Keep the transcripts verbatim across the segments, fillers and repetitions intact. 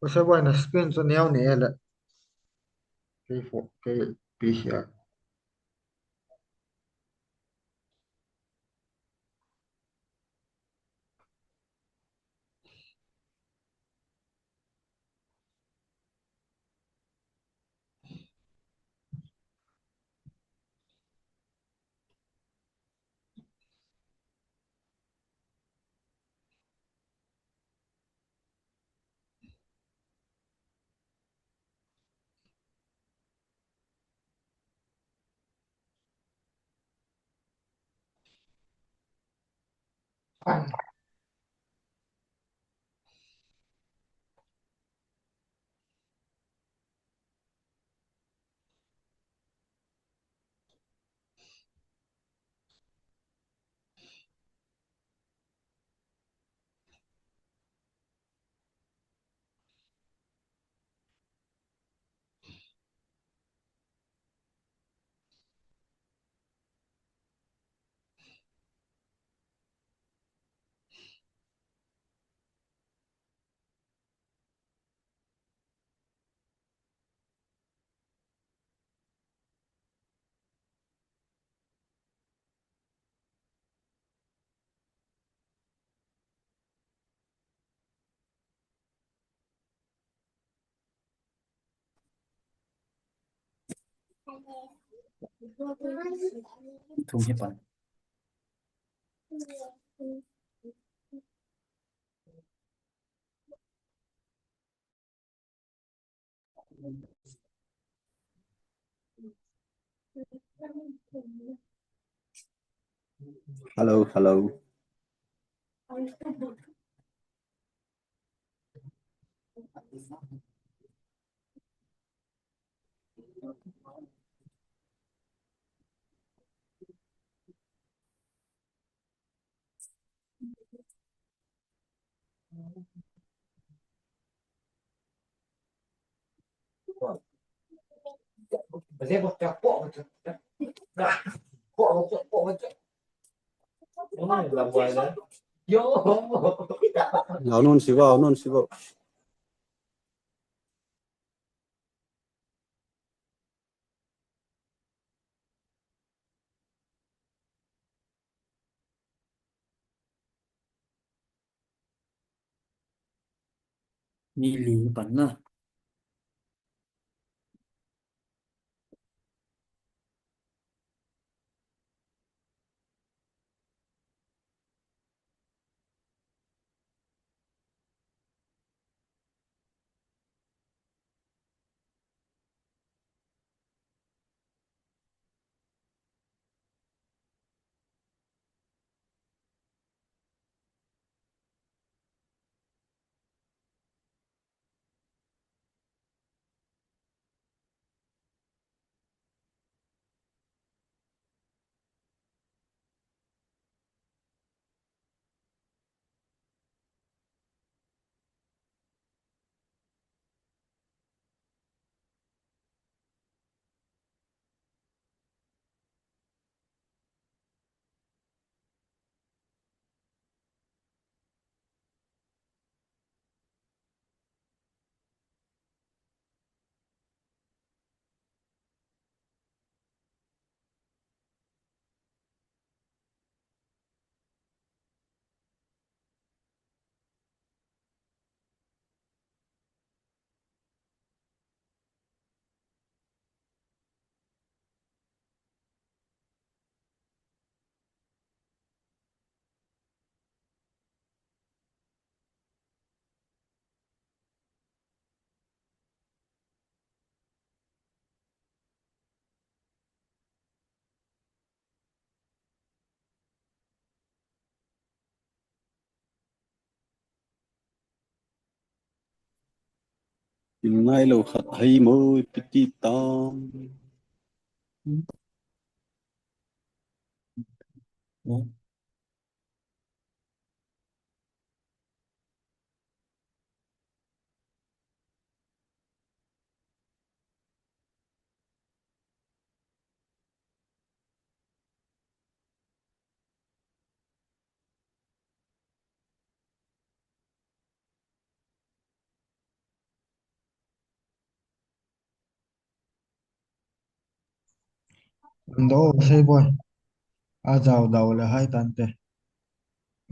Pastor boy na screen chu neo ne le. Kei fo, kei pi hia. Thum hi pan. Hello, hello. Anun siva, anun siva. Ni li pan na. Ingai lo khat hai mo piti tam. Ando sei boi. Ajao dao le hai tante.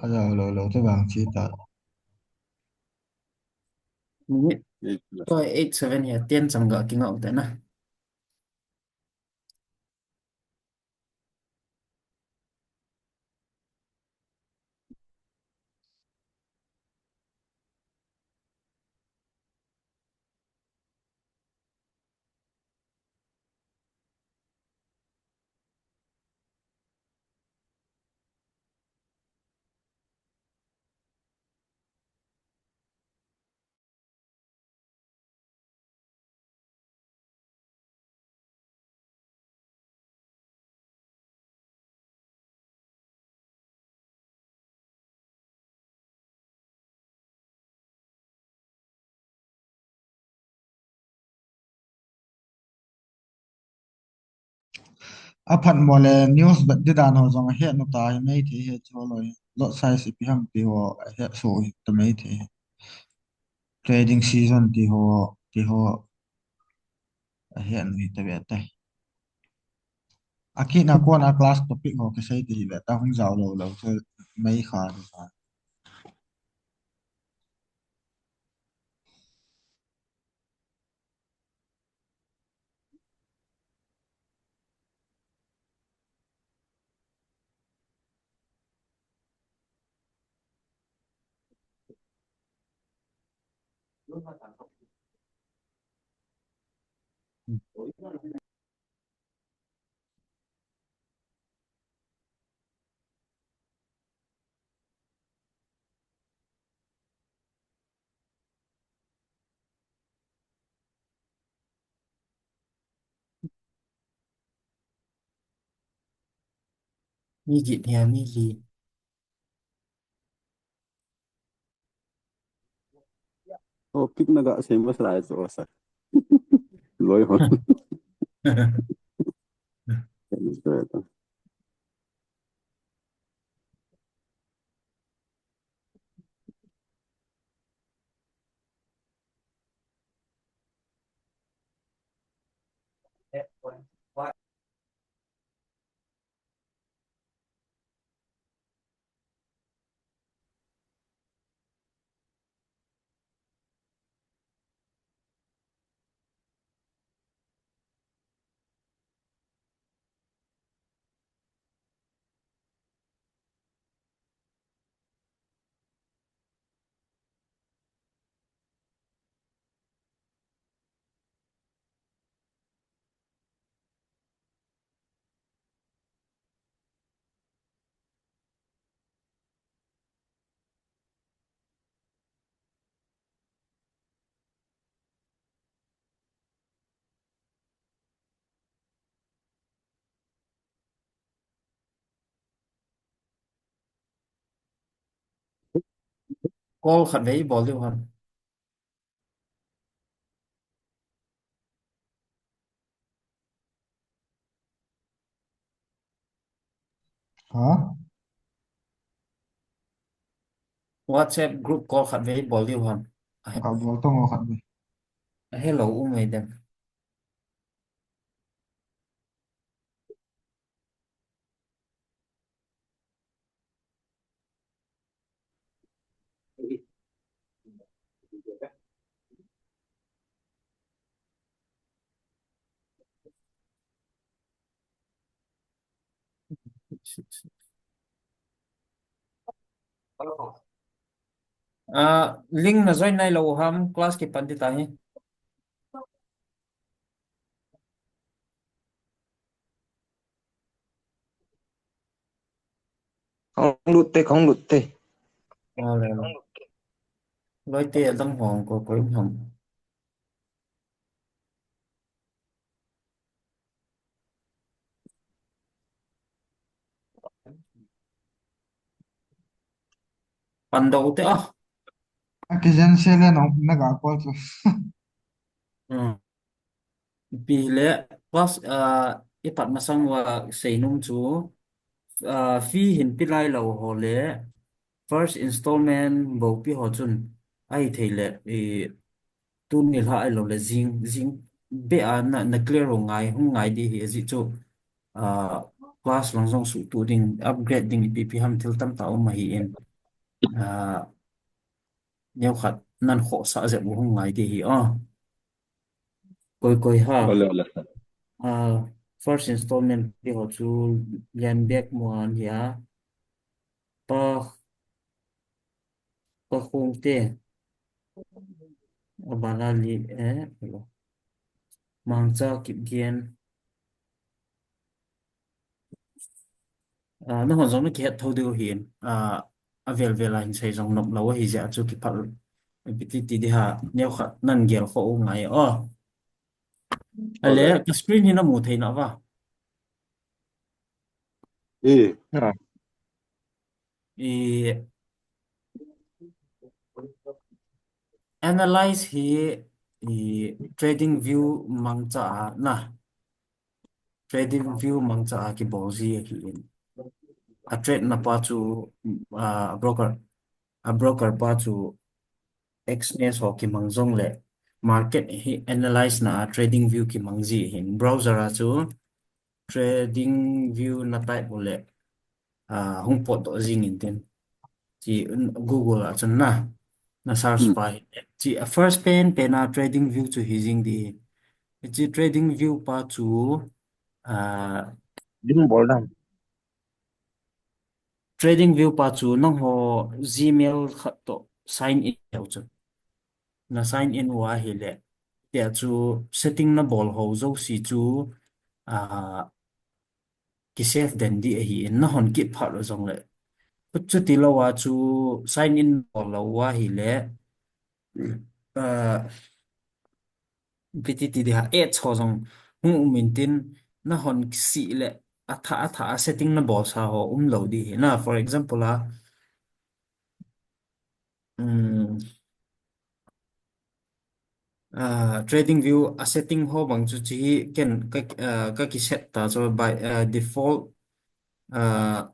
Ajao lou lou te bang chi ta. Minute. Eight. Toi eight seven hi ten chang ga kinga u te na. Aphat mo le news bet di dan ho jong ahet nu ta hi mei thei hi chu loi. Lot size ipi ham ti ho ahet so hi ta mei thei hi. Trading season ti ho, ti ho ahet nu hi ta be te. Akina kona class topic ho kisei ti hi be ta hung jao lou lou chu mei kha di ta. Mi get hi a mi li. Topic na ga sei mas lai chu sa. Loi ho. Call khat vei bol diu ham. Ha? WhatsApp group call khat vei bol diu ham. Ahe. Ka bol tong khat vei. Ahe lo um mai dem. Ah, link na join nai lou ham, class kipan ding tahi. Kahung lut te, kahung lut te. Ole, ole. Loi te adang hong ko ko ham. Pan dou te a. Akijen se le no, na ga call chu. Hmm. Ipi le, class, ah, ipat masang uva seinom chu, ah, fee hin pe lai lou ho le, first installment bou pe ho chun, ahithei le, i, tuni lha ahilou le, jing, jing, be a na, na clear u ngai, hung ngai ding ahi, ajeh chu, ah, class lang jong suhtuh ding, upgrade ding ipi ipi ham thil tamtah um ahi in. Ah, neokhat nan khohsah jep u hung ngai ding ahi o. Koi koi ha. Ole, ole, sir. Ah, first installment ti ho chu Lianbek Muan hi a. Pa, Pa Khongte. Abana li, eh, hello. Mangcha Kipgen. Ah, nahon jong na kihet tho diu hin. Ah, avel vel a hin sei jong nop lou ahi jeh a chu kiphal. Ipi ti ti ding ham, neokhat nan gel khoh u ngai o. Ale, ole. Ka screen hi na mu thei na va. Eh. Ah. I analyze hi, i trading view mangcha a na. Trading view mangcha a kibol ji ahi in. A trade na pa chu, ah, broker, a broker pa chu exchange ho kimang jong le market hi analyze na a trading view kimang ji ahi in. Browser a chu trading view na type u le, ah, hung potdoh jing in tin. Chi, Google a chun na, na search Hmm. pa hi. Chi, a first pen, pen a trading view chu hi jing ding. Chi trading view pa chu, ah, Ding bol dam. Trading view pa chu nangho Gmail khat toh sign in leu chun. Na sign in u ahile, tia chu setting na bol ho jouse chu, ah, ki save den ding ahi in, nahon kit phat u jong le. Chuti lou a chu sign in bol lou u ahile, ah, ipi ti ti ding ham, ads ho jong hung um in tin, nahon kisih le, athah, athah a setting na bolsa ho um lou ding ahi na. For example a, um, ah, trading view a setting ho bang chu chi hi ken ka, ah, ka kiset ta chu by, ah, default, ah,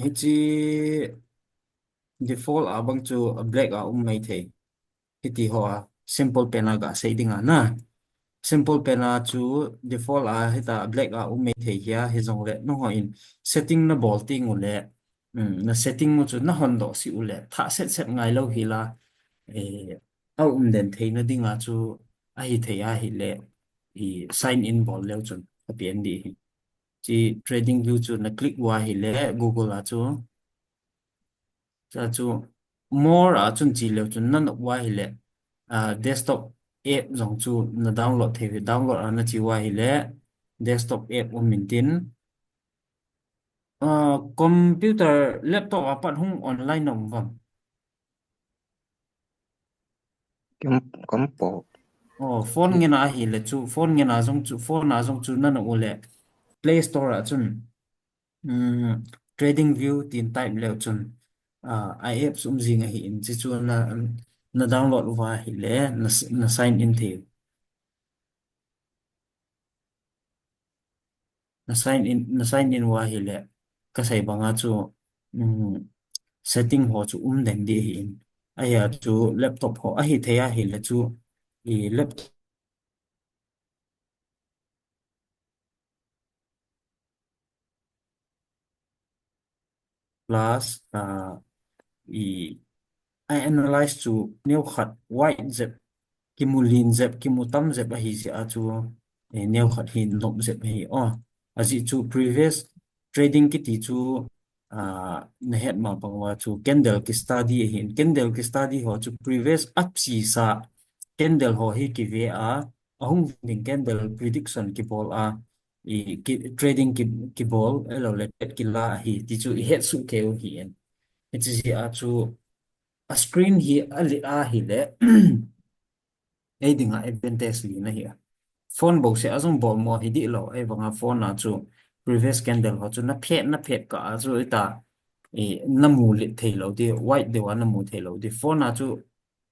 hichi default a bang chu a black a um mai thei. Hiti ho a simple pen a ga sei ding a na. Simple pen a chu default a hita black a um mai thei hi a, hi jong le nangho in setting na bol ting u le, um, na setting u chu na hon doh sih u le, thah set set ngai lou hi la, eh, a um den thei na ding a chu ahi thei ahile, i sign in bol leu chun a pian ding ahi. Chi trading view chu na click u ahile Google a chu. Cha chu more a chun chi leu chun na nop u ahile, ah, desktop app jong chu na download thei, download a na chi u ahile desktop app um in tin, ah, computer, laptop a pat hung online na um vang. Kam, kam po. Oh, phone ngen a ahile chu, phone ngen a jong chu, phone a jong chu na nop u le Play Store a chun, um, trading view tin type leu chun, ah, a apps um jing ahi in, chi chu na, na download u ahile, na, na sign in thei. Na sign in, na sign in u ahile, ka sei bang a chu, um, setting ho chu um den ding ahi in. Ahi a chu laptop ho, ahi thei ahile chu, i laptop plus, ah, i, i analyze chu neokhat wide jep, kimu lin jep, kimu tam jep ahi jeh a chu, eh, neokhat hi nop jep ahi. Oh, ajeh chu previous trading kiti chu, ah, na het ma bang uva chu candle ki study ahi. Candle ki study ho chu previous a chesa candle ho hi kive a, ahung ding candle prediction kibol a, i ki, trading ki, kibol, ahilou le trade kila ahi, ti chu i het soh kei u ahi in. Hichi jeh a chu a screen hi a lit ahile, ei dinga advantage li na ahi a. Phone bouseh a jong bol mo hi dih lou, ei banga phone a chu previous candle ho chu na phet, na phet kah a chu ita, i, na mu lit thei lou ding, wide deuh a na mu thei lou ding. Phone a chu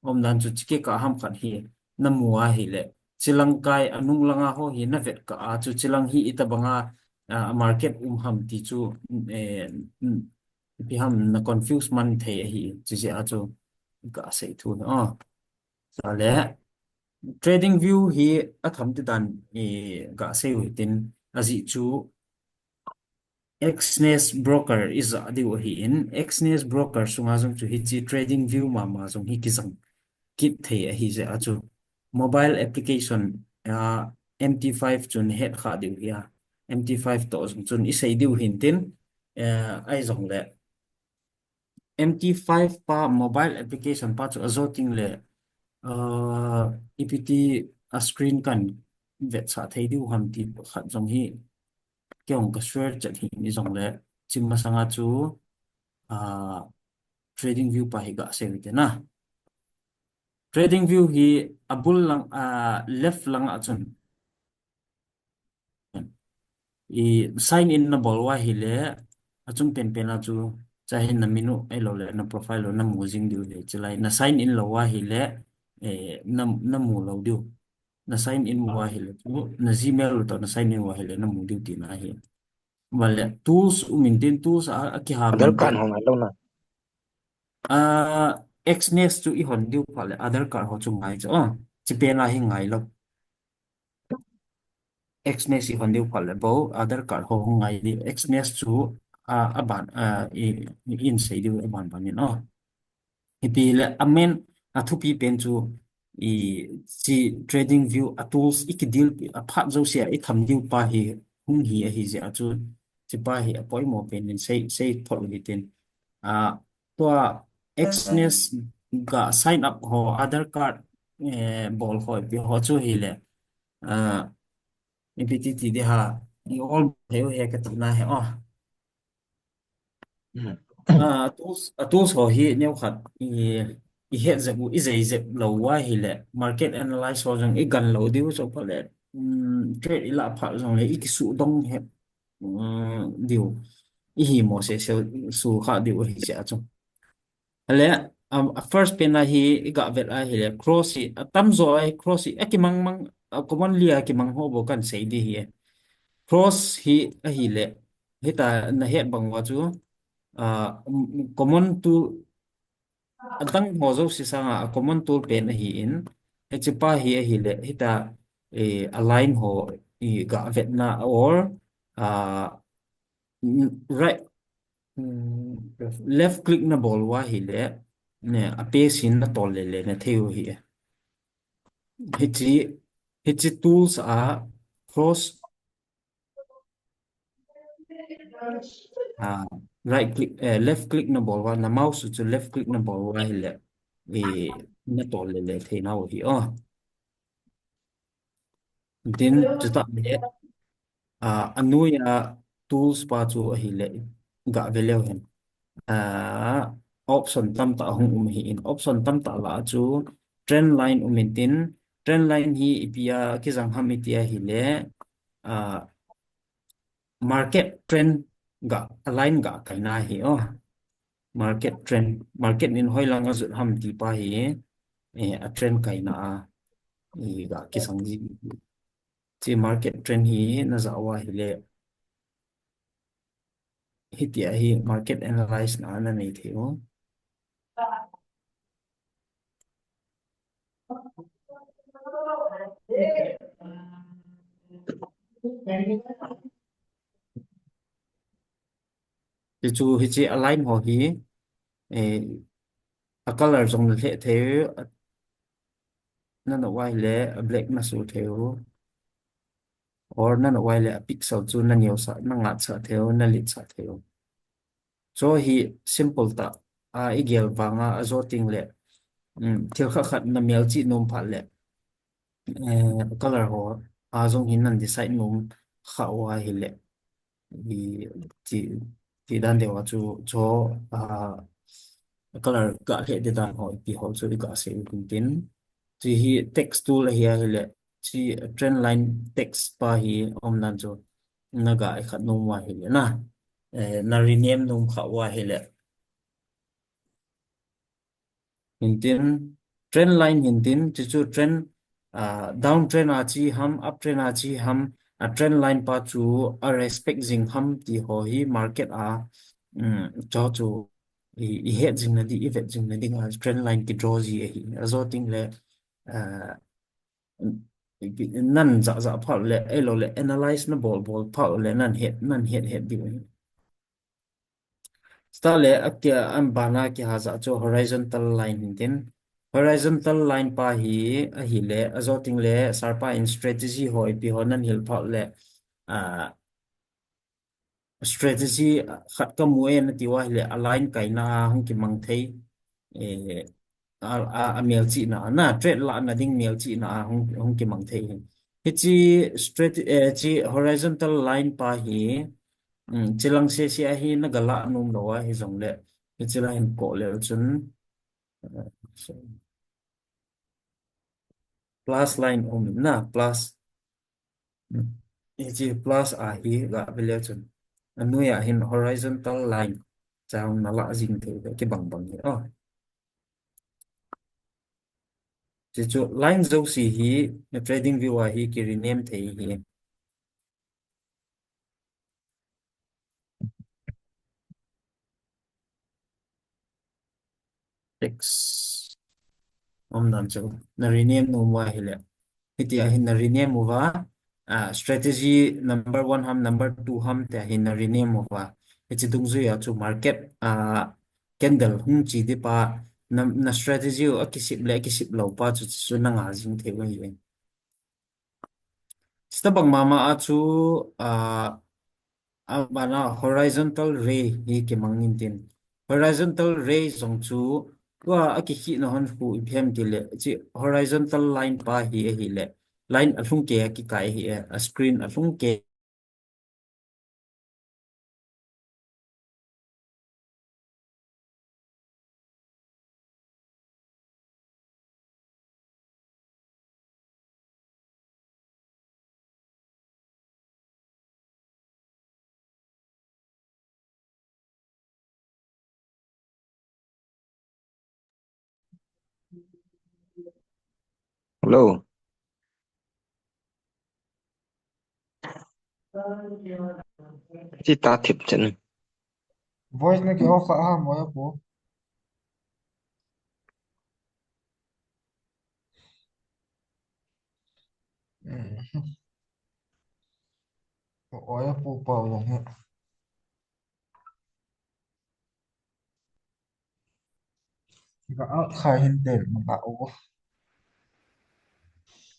umdan chu chikikah ham khat hi na mu ahile, chilang kai a nung langa ho hi na vet kah a chu chilang hi ita banga, ah, market um ham ti chu, eh, mm, ipi ham na confuse man thei ahi, chi jeh a chu ka sei thu na. Oh. Chule, Trading view hi atham ti dan i ga sei u hitin, ajeh chu Exness broker i ja diu ahi in, Exness broker sunga jong chu hiche trading view mama jong hi kijang kit thei ahi jeh a chu mobile application a M T five chu na het kha diu hi a, M T five toh jong chun i sei diu hin tin, eh, ahi jong le M T five pa mobile application pa chu ajo ting le, ah, ipi ti a screen kan vetsah thei diu ham ti khat jong hi kei hung ka share chat hi ni jong le, chim masanga chu, ah, trading view pa hi ga sei u hite na. Trading view hi a bul lang, ah, left lang a chun i sign in na bol uva ahile, achung penpen a chu, chahin na min u, ahilou le na profile u na mu jing diu ahi, chulai na sign in lou uva ahile, eh, na, na mu lou diu. Na sign in uva ahile chu, na Gmail u toh na sign in uva ahile na mu diu tina ahi. Vale, tools um intin, tools a, a kiham Aadhaar intin. Card ho ngai lou na. Ah, Exness chu i hon diu phat le Aadhaar card ho chu ngai chu. Ah, chi pen a hi ngai lou. Exness i hon diu phat le bou, Aadhaar card ho hung ngai diu. Exness chu, ah, aban, ah, i, i in sei diu aban ban in, oh. Ipi le, amen, athupi pen chu, i, chi trading view, a tools, i kidil, a phat jouse a, i tham diu pa hi, hung hi ahi jeh a chu, chi pa hi, a poimo pen in sei, sei thot u hitin. Ah, tua Exness ga sign up ho, Aadhaar card, eh, bol ho, ipi ho chu hile. Ah, ipi ti ti de ha, i ol thei u he ka tina he, oh. Mm. Ah, tools, a tools ho hi neo khat i, i het jep u, i jei jep lou uva ahile, market analyze ho jong i gan lou diu chu phat le, um, trade i lah phat jong le, i kisuh dong he, um, diu, i hi mo se se su kha diu ahi jeh a chu. Ale, um, a first pen a hi i ga vet ahile, cross hi, a tamjo a hi cross hi, a kimang mang, a commonly a kimang ho bou kan sei di hi. Cross hi ahile, hita na het bang uva chu, ah, um, common tool, adang ho jouse sanga a common tool pen ahi in, hiche pa hi ahile, hita, eh, a line ho i ga vetna or, ah, mm, right, mm, left click na bol uva ahile, ne, a paste hin na tol le le na thei u ahi. Hiche, hiche tools a cross, ah, right click, eh, left click na bol uva, na mouse chu left click na bol uva ahile, eh, na tol le le thei nau ahi, oh. Tin, chuta le, ah, anoi a tools pa chu ahile, ga ve leu hen. Ah, option tamtah hung um ahi in, option tamtah lah a chu trend line um intin, trend line hi ipi a kijang ham iti ahile, ah, market trend ga, a line ga kaina ahi, oh. Market trend, market in hoilang a jot ham ti pa hi, eh, a trend kaina a, i ga kisang ji. Chi market trend hi na ja uva ahile, hitia hi market analyze na na nei thei u. Ti chu hiche a line ho hi, eh, a color jong na lheh thei u, a, na na uva ahile a black na su thei u. Or na na uva ahile a pixel chu na neo sah, na ngat sah thei u, na lit sah thei u. Chu hi simple tah a i gel vang a, a jo ting le, um, thil khat khat na mel chih nom phat le, eh, color ho a jong hin nan decide nom kha uva ahile, i ti, ti dan deu a chu, chu, ah, color ga lheh di dan ho, ipi ho chu i ga sei u tin tin. Chu hi text tool ahi ahile, chu trend line text pa hi um nan chu na ga i khat nom uva ahile na, eh, na rename nom kha uva ahile. Hintin, trend line hintin, chu chu trend, ah, down trend a chi ham, up trend a chi ham, a trend line pa chu a respect jing ham ti ho hi market a, um, chu chu i, i het jing na di, i vet jing na ding a trend line ki draw ji ahi. A jo ting le, ah, nan jah jah phat le, ahilou le, analyze na bol bol phat le, nan het, nan het het diu ahi. Start le, a kia, an bana kiha jah chu horizontal line hin tin. Horizontal line pa hi, ahile, ajo teng le, sir pa in strategy ho, ipi ho nan hil phat le, a, strategy khat ka mu e nati uva ahile, a line kaina a hung kimang thei. Eh, a, a, a melchihna, na trade lahna ding melchihna a hung, hung kimang thei hi. Hiche strate-, eh, hiche horizontal line pa hi, um, hiche lang sese a hi na ga lah nom lou a hi jong le, hiche lah hin koh leu chun, eh, so, plus line um na, plus. Hmm. Hiche plus a hi ga ve leu chun. Anoi a hin horizontal line. Chang na lah jing thei ve kibang bang hi. Oh. Hiche chu line jouse hi, na trading view a hi ki rename thei hi. Text. Umdan chu. Na rename nom uva ahile. Hitia hin na rename uva. Ah, strategy number one ham, number two ham, tia hin na rename uva. Hiche dungjui a chu market, ah, candle hung che di pa, na, na strategy u akisip le, akisip lou pa chu, chu na nga jing thei u ahi. Chuti bang mama a chu, ah, a bana horizontal ray hi kimang in tin. Horizontal ray jong chu, tua akikhihna hon khu ipi ham tile, hiche horizontal line pa hi ahile, line alhung kei a kikai ahi e, a screen alhung kei. Hello. Chi ta thip chen. Voice na ki off a ha mo ya po. Hmm. O ya po pa long he. Ga out khai hin tel ma ga o.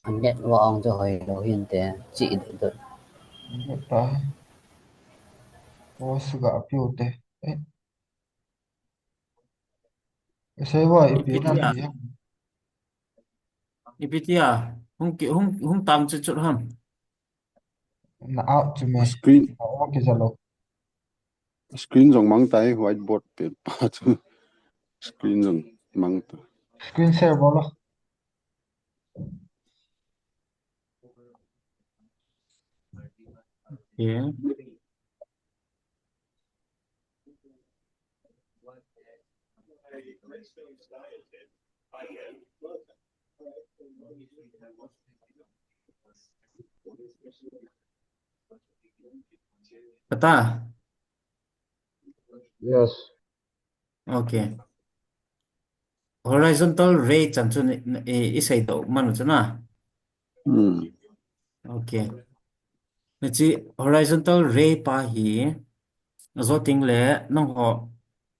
An det wa ong chu hoi lo hin te chi dut dut. An det ta. O su ga piu te. Eh. Isei wa ipi na ti. Ipi tia? Hung ki, hung, hung tang chu chu ham. Na out chu me. Screen. Na out ki jalo. Screen jong mang tai, whiteboard paper chu. Screen jong mang tai. Screen share bolo. Okay. Kata? Yes. Okay. Horizontal ray chan chu ni, ni, i, i seidoh man u chu na. Hmm. Okay. Hiche horizontal ray pa hi, ajo teng le, nangho,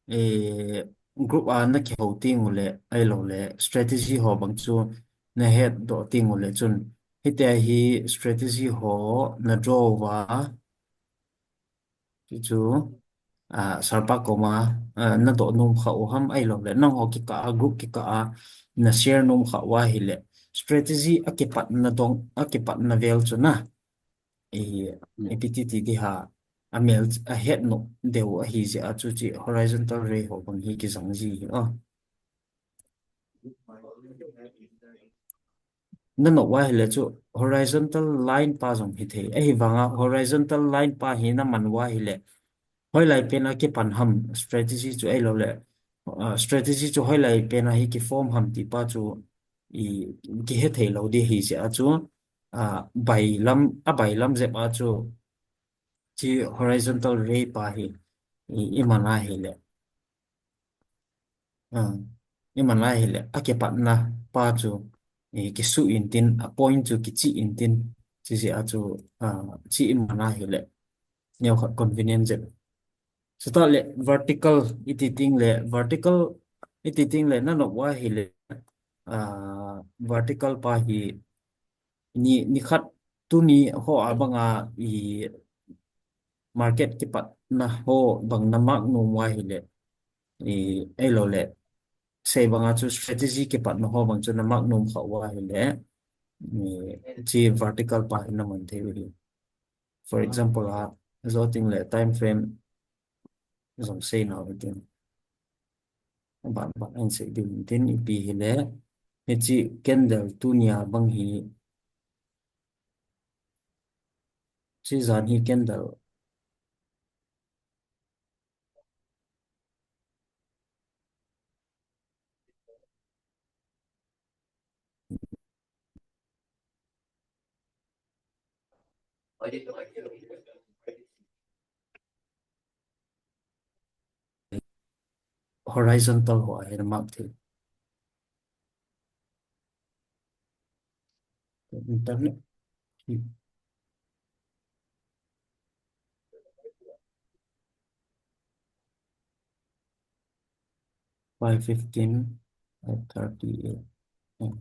eh, group a na kihou teng u le, ahilou le, strategy ho bang chu na hetdoh teng u le chun. Hitia hi strategy ho na draw uva, Chu chu, ah, sir pa koma, ah, na doh nom kha u ham ahilou le, nangho kikah a, group kikah a, na share nom kha u ahile, strategy a kipatna dong, a kipatna vel chu na. I, Hmm. ipi ti ti di ha, a mel, a het nom deu ahi jeh a chu hiche horizontal ray ho bang hi kijang ji hi, oh. Na noh uva ahile chu horizontal line pa jong hithei. Ahivanga horizontal line pa hi na man uva ahile, hoilai pen a kipan ham strategy chu ahilou le, ah, strategy chu hoilai pen a hi kiform ham ti pa chu i, kihe thei lou di ahi jeh a chu, ah, bailam, a bailam jep a chu hiche horizontal ray pa hi i, i man ahile. Ah, i man ahile, a kipatna pa chu, eh, kisu intin, a point chu kichi intin, chi jeh a chu, ah, chi iman ahile, neo khat convenient jep. Chutah le vertical iti ting le, vertical iti ting le, nanop uva ahile, ah, vertical pa hi ni, ni khat tuni ho a banga i market kipatna ho bang na mark nom uva ahile, i, ahilou le, sei banga chu strategy kipatna ho bang chu na mark nom kha uva ahile, i, chi vertical pa hi na man thei u hi. For example, a, ajo ting le time frame jong sei nau hitin. Ban ban an sei ding tin ipi hile, hichi candle tunia bang hi, chi jan hi candle. Horizontal ho ahi na mark thei. Internet. Five fifteen, five thirty-eight. Hmm.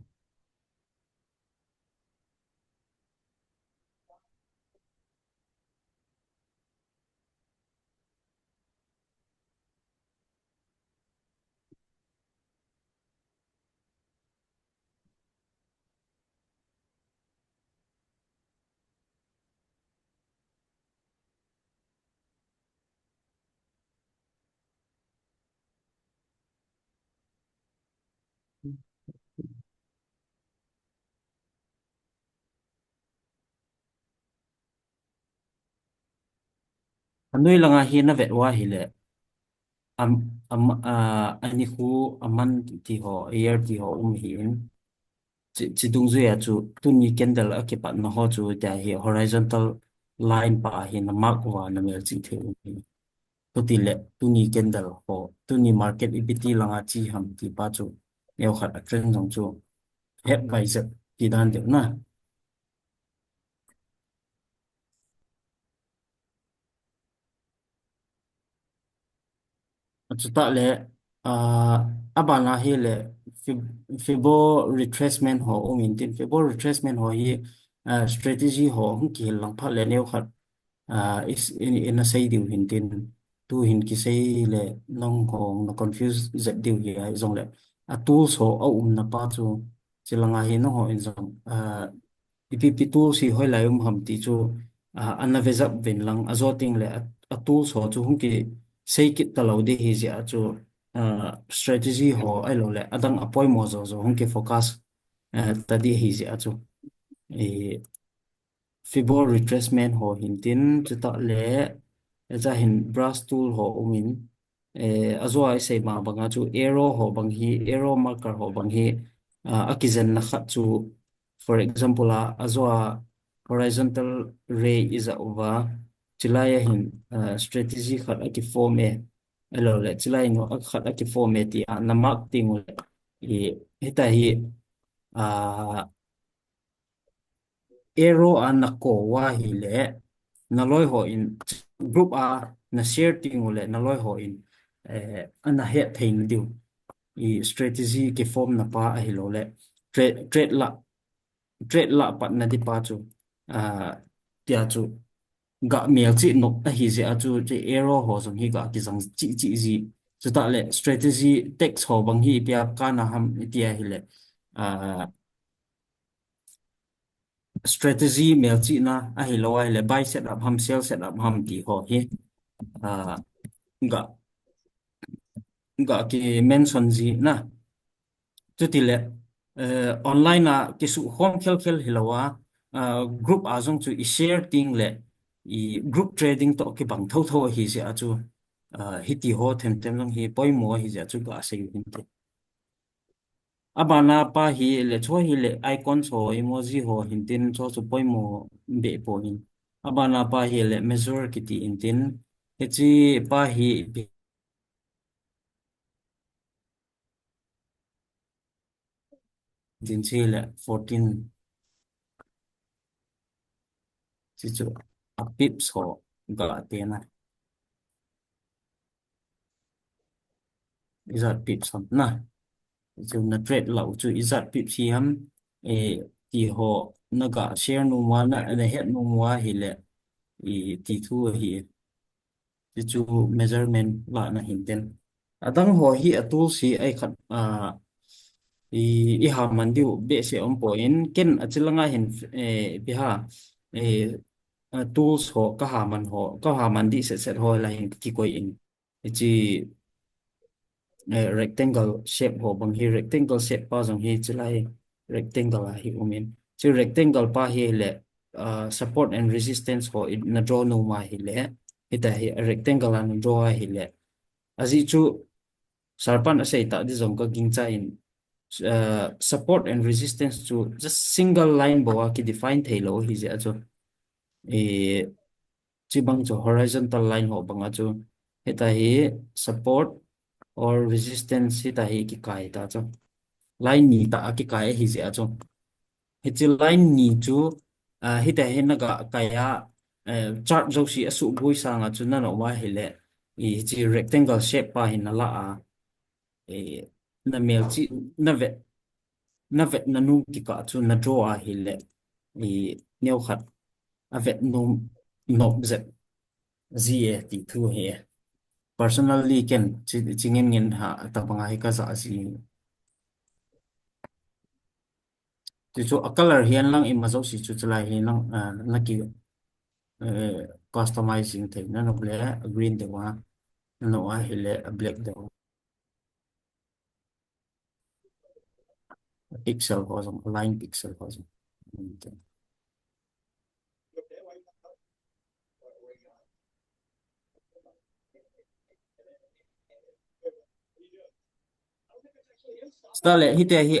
Anoi langa hi na vet uva ahile, am, am, a, anikhu, a month ti ho, a year ti ho um ahin. Chi, chi dungjuia chu tuni candle a kipatna ho chu tia hi horizontal line pa hi na mark uva na melchih thei u ahi. Chuti le tuni candle ho, tuni market ipi ti langa chi ham ti pa chu neo khat a trend jong chu het bai jep ti dan deuh na. Chutah le, ah, abana hi le Fib-, Fibo retracement ho um intin, Fibo retracement ho hi, ah, strategy ho hung kihil lang phat le neo khat, ah, is, in, in a sei diu hintin, tu hin kisei le nangho na confuse jep diu hi ahi jongle, a tools ho a umna pa chu, chi langa hi nangho in jong, ah, ipi ipi tools hi hoilai um ham ti chu, ah, ana ve jep uvin lang, ajo ting le a, a tools ho chu hung kisei kit talou ding ahi jeh a chu, ah, strategy ho ahilou le, adang a poimo jo jo hung ki focus, ah, ta ding ahi jeh a chu. I, Fibo retracement ho hintin, chutah le, aja hin brush tool ho um in, eh, ajo a isei ma banga chu arrow ho bang hi, arrow marker ho bang hi, ah, a kijenna khat chu, for example, a, ajo a horizontal ray ija uva, chilai a hin, ah, strategy khat a ki form e, ahilou le, chilai nu a khat a ki form e ti a, na mark ting u le, i, hita hi, ah, arrow a na ko uva ahile, na loi ho in group a na share ting u le, na loi ho in, eh, ana het thei na diu. I strategy ki form na pa ahilou le, trade, trade la, trade la pat na di pa chu, ah, tia chu, ga melchih nop ahi jeh a chu, chu arrow ho jong hi ga kijang chih chih ji. Chutah le strategy text ho bang hi ipi a kana ham iti ahile, ah, strategy melchihna ahilou ahile buy setup ham, sell setup ham ti ho hi, ah, ga, ga ki mention ji na. Chuti le, eh, online a kisukhom khel khel hilou a, ah, group a jong chu i share ting le, i group trading toh kibang tho tho ahi jeh a chu, ah, hiti ho them them jong hi poimo ahi jeh a chu ga sei u hinte. Abana pa hi le, chu hi le icon ho, emoji ho hintin chu chu poimo be po in. Abana pa hi le measure kiti intin. Hichi pa hi pi-, Tin chu hile fourteen. Chu chu a pips ho ga te na. Ijat pips ham na. Chu na trade lou chu ijat pips hi ham, eh, ti ho na ga share nom uva, na, na het nom uva hile, i ti thu ahi. Chu chu measurement lana hin ten. Adang ho hi a tools hi ai khat, ah, i, i ha man diu behseh um poi, ken a chi langa hin, eh, ipi ham, eh, a tools ho ka ha man ho, ka ha man di set set ho la hin kikoi in. Hichi, eh, rectangle shape ho bang hi, rectangle shape pa jong hi chilai rectangle a hi um in. Chi rectangle pa hi le, ah, support and resistance ho i na draw nom uva hile, hita hi rectangle a na draw a hile. Ajeh chu sir pan asei ta di jong ka gingcha in, ah, support and resistance chu just single line bou a ki define thei lou ahi jeh a chu. Eh, chi bang chu horizontal line ho bang a chu. Hita hi support or resistance hita hi kikai ta chu. Line ni ta a kikai ahi jeh a chu. Hichi line ni chu, ah, hita hi na ga kai a, eh, chart jouse a suboi sang a chu na nom uva hile, i hichi rectangle shape pa hi na la a, eh, na melchih, na vet, na vet na nom kikah chu na draw a hile, i neo khat a vet nom, nom jep ji e ti thu hi. Personally ken chi, chi ngen ngen ha tabang a hi ka ja ji. Chu chu a color hihen lang ima jouse chu chilai hihen lang, ah, na ki, eh, customizing thei na nom le a green deu a, na nom uva hile a black deu. Pixel ho jong, align pixel ho jong. Chule hite hi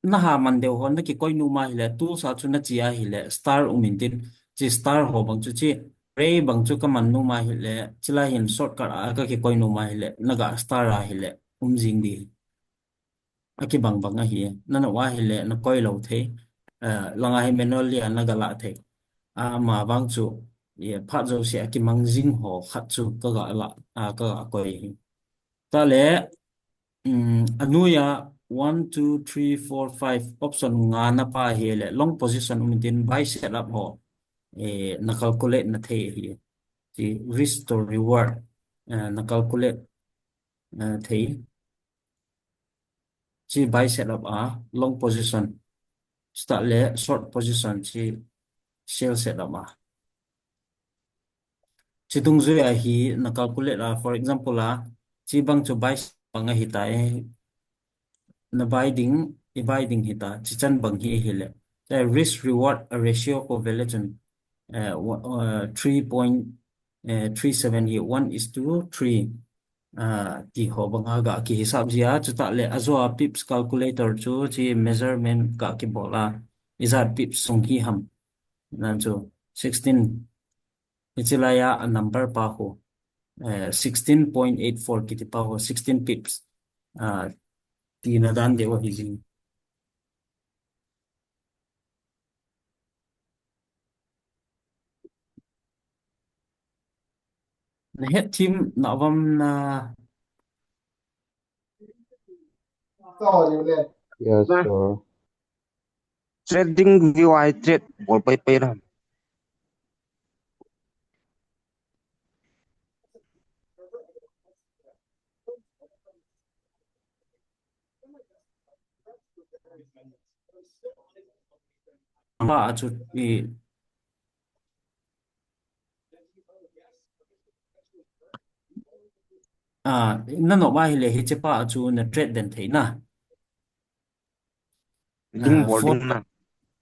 na ha man deu ho na kikoi nom uva hile, tools a chu na chi a hile, star um in tin, chi star ho bang chu chi, ray bang chu ka man nom uva hile, chilai hin shortcut a ka kikoi nom uva hile, na ga star a hile, um jing di. A kibang bang ahi, na nom uva hile, na koi lou thei, eh, langa hi manually a na ga la thei. Ama vang chu, eh, phat jouse a kimang jing ho khat chu ka ga la, ah, ka ga koi hi. Chule, um, a noi a one, two, three, four, five option nga na pa hile, long position um in tin buy setup ho, eh, na calculate na thei hi. Chi risk to reward, eh, na calculate, eh, thei. Chi buy setup a, long position. Chule short position chi sell setup a. Chi dungjui a hi na calculate a, for example a, chi bang chu buy bang ahi ta e, na buy ding, i buy ding hi ta, chi chan bang hi hile. Chule risk reward a ratio ko vele chun, eh, wa-, eh, three point, eh, three seven hi one is to three. Ah, ti ho bang a ga kihisap ji a, chutah le ajo a pips calculator chu chi measurement ga kibol a, ijat pips sung hi ham. Na chu sixteen. Hichi lai a, a number pa ho, eh, sixteen point eight four kiti pa ho, sixteen pips. Ah, tina dan deu ahi jing. Na het thim na vam na. Yes, sir. TradingView a trade bol pai pai ram. Pa a chu i, ah, na nom uva hile hiche pa a chu na trade den thei na. Ding Ah, bol phone, ding na.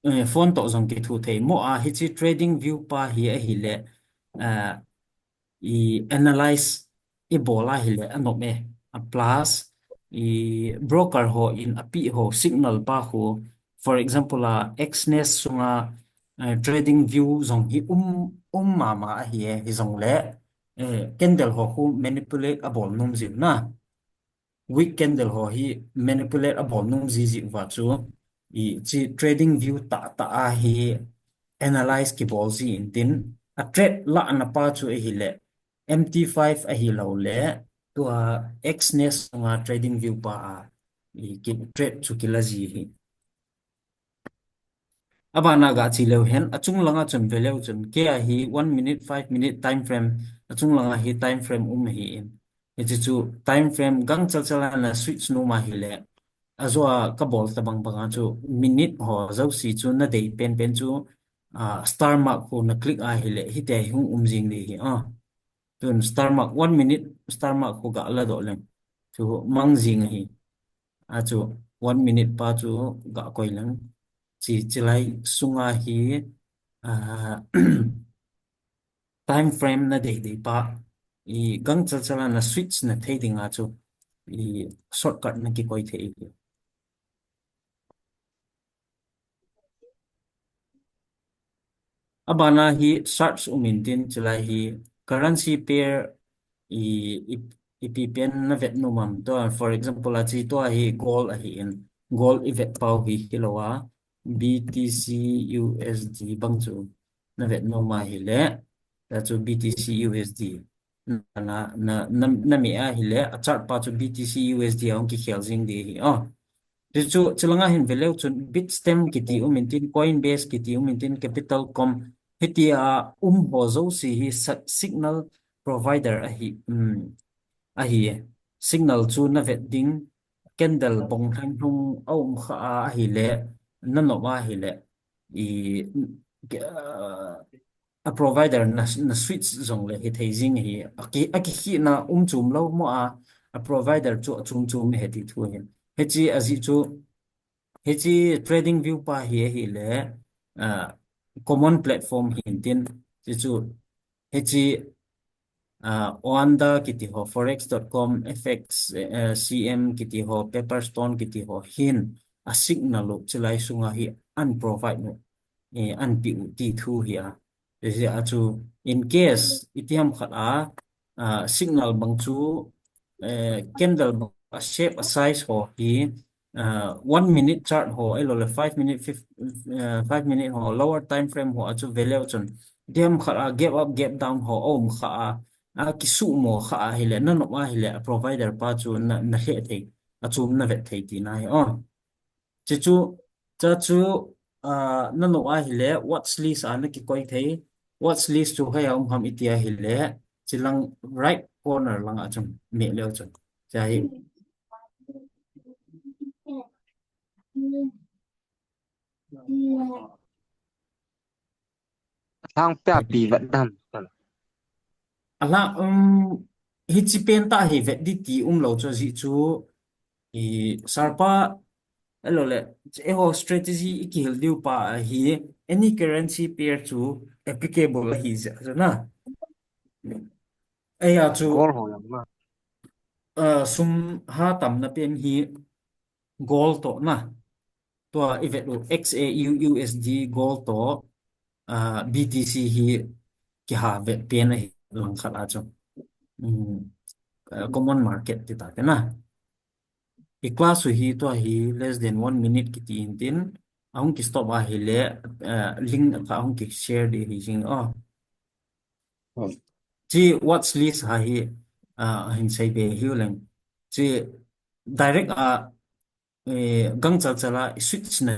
Eh, phone toh jong kithu thei. Mo a hiche TradingView pa hi ahile, ah, i analyze i bol ahile anom e. A plus i broker ho in api ho signal pa ho, for example a Exness sunga, eh, TradingView jong hi um, um mama ahi e, hijongle, eh, candle ho khu manipulate abol nom jiu na. Wick candle ho hi manipulate abol nom jiji uva chu, i chi trading view tah tah a hi analyze kibol ji intin, a trade lahna pa chu ahile M T five ahilou le tua Exness sunga trading view pa a i ki trade chu kila ji hi. Abana ga chi leu hen, achung langa chun ve leu chun, kei a hi one minute, five minute time frame, achung langa hi time frame um ahi in. Hichi chu time frame gang chal chal a na switch nom ahile, ajo a ka bol ta bang bang a chu minute ho jouse chu na dei pen pen chu, ah, star mark khu na click ahile, hitia hi hung um jing ding ahi, ah. Tun star mark, one minute star mark khu ga la doh leng. Chu mang jing ahi. A chu one minute pa chu ga koi leng. Chi, chilai sunga hi, ah, time frame na dei dei pa. I gang chal chal a na switch na thei ding a chu. I shortcut na kikoi thei hi. Abana hi search um intin chilai hi currency pair i, i, ipi pen na vet nom am tua, for example, a chi tua hi gold ahi in, gold i vet pau hi hilou a, B T C U S D bang chu na vet nom ahile, ta chu B T C U S D. Na, na, na, na me ahile, a chart pa chu B T C U S D a hung kikhel jing ding ahi. Oh. Ti chu, chulanga hin ve leu chun, Bitstamp kiti um intin, Coinbase kiti um intin, Capital Com, hitia um ho jouse hi sa-, signal provider ahi, um, ahi e. Signal chu na vet ding, candle bong lheng lhung a um kha a ahile, na nom ahile, i, ah, a provider na, na switch jong le hi thei jing hi. A ki, a kikhina um chum lou mo a, a provider chu a chum chum he ti thu hin. Hichi ajeh chu, hichi trading view pa hi ahile, ah, common platform hintin, hichu, hichi, ah, Oanda kiti ho, forex dot com, F X, eh, C M kiti ho, Pepperstone kiti ho hin, a signal u chilai sunga hi an provide u, eh, an pe u ti thu hi a. Hiche a chu, in case, itiham khat a, ah, signal bang chu, eh, candle bang a shape a size ho hi, ah, one minute chart ho, ahilou le five minute, fif-, eh, five minute ho, lower time frame ho a chu ve leu chun, itiham khat a gap up, gap down ho a um kha a, a kisuhmo kha ahile, na nom ahile, a provider pa chu na, na he thei, a chum na vet thei tina hi. Oh. Chuchu, chuchu, ah, na nom ahile, watch list a na kikoi thei. Watch list chu hoiya um ham iti ahile, chilang right corner langa chun, me leu chun. Cha hi. Alang pia pi vet dam. Alang, um, hichi pen tah hi vet ding ti umlou chu ajeh chu, i, sir pa, ahilou le, eiho strategy i kihil diu pa ahi, any currency pair chu applicable ahi jeh chu na. Eia chu, Gold ho jong na. Ah, sum ha tamna pen hi gold toh na. Tua i vet u X A U U S D gold toh, ah, B T C hi kiha vet pen ahi langkhat a chu. Um, ah, common market ti ta ke na. I class u hi tua hi less than one minute kiti intin, ahung ki stop ahile, ah, link kha ahung ki share ding ahi jing, oh. Hmm. Chi watch list ha hi, ah, hin sei be hiu leng. Chi direct a, eh, gang chal chal a switch na